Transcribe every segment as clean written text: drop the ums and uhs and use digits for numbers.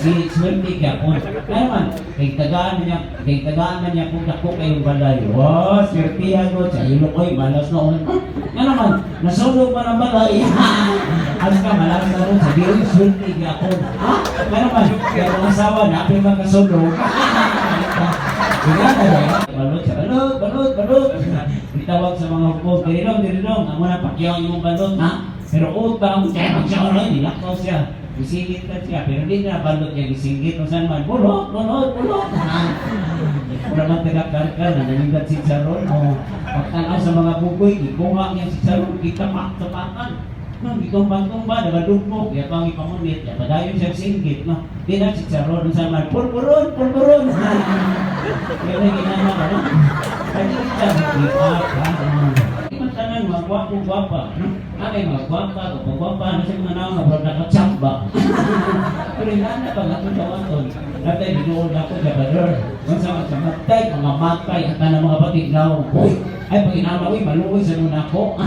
Si swerte gyapon. Kaya naman, kay tagaan man niya kung dako kayong balay. Wow, swerte ako. Sa ilo ko'y malas noon. Nga naman, nasunog pa ng balay. As ka, malas na ron. Sa di, swerte gyapon. Ha? Nga naman, kaya mga asawa, napin magkasunog. Balot siya, balot, balot, balot. Itawag sa mga hukbo, dirilong, dirilong, amo na pakyaw yung balot, ha? Pero utang, kaya magsiya ron, nilakaw siya. Gisinggit na siya, pero di na balot niya gisinggit. Kung saan man, bulot, bulot, bulot. Ha? Wala man taga-karkar na nanindat si Charon. O, pagtanaw sa mga bugoy, ikuha niya si Charon, kita tapakan. No, gitumbang-tumba, nabadugmok, ya pang ipamunit, ya padayon siya singgit, no. Di na si Charon, kung saan man, pulburon, pulburon. Kaya na ginama ka, no? Kaya kita, give up, ha? Di man tanan, mga gwapo-gwapa, no? Ay, mga gwapa, gwapa, ano sa mga naong nga, bro, nakachamba. Pero inana pa nga itong tawaton. Natay, binuod ako, jabador. Kung sa mga matay, mga matay, at tanang mga batig naong, uy, ay, pag inama, uy, maluoy sa nun ako.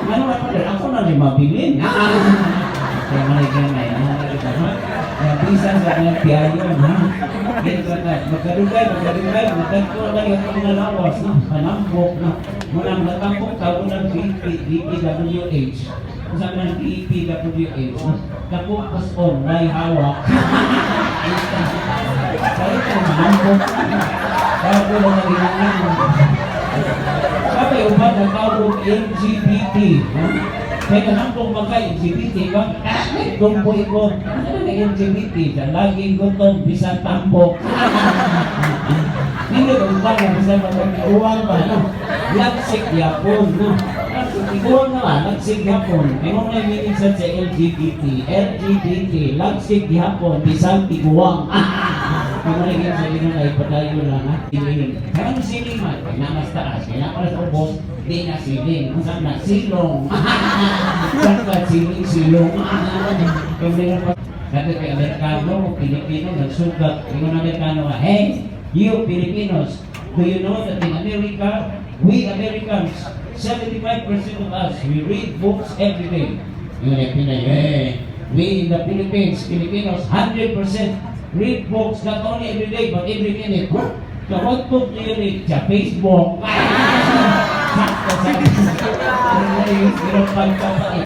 Ano ba pa, ako na rin mabilin. Kaya manigyan na yan. Kaya bisa sa mga piyayon, ha? Ganito na, magkadugay, magkadugay, magkadugay na yung mga lawas, no? Panambok, no? Muna magtampok, tawag ng DP, DPWH. Kung saan ng DPWH, no? Kapupos on, may hawak. Kaya ito, manambok. Kaya ko lang naging. Sabi, uban ang tawag LGBT. No? Kaya kanambong magka LGBT ba? Tumpoy ko. Ano na LGBT? Sa laging gutom, bisan tambok. Hindi ko ba na bisan magkaiuwang ba? No? Lagsik yapon. No? Iguang naman, lagsik yapon. May mga meaning sa LGBT. LGBT, lagsik yapon, bisan tiguang. Kung sa inyo na ipadayo lang ha. Siling. Kaya ano siling man? Kaya na mas taas. Kaya na sa ubos, di na siling. Kung saan na silong. Saan ka siling silong? Kung di na pa. Sabi kay Amerikano, Pilipino, nagsugat. Yung Amerikano nga, "Hey, you Filipinos, do you know that in America, we Americans, 75% of us, we read books every day?" Yung Pinay, "Hey, we in the Philippines, Filipinos, 100% read books not only every day, but every minute." "Huh? So what book do you read?" "Sa Facebook." Sakto sa. Pero pagkapait.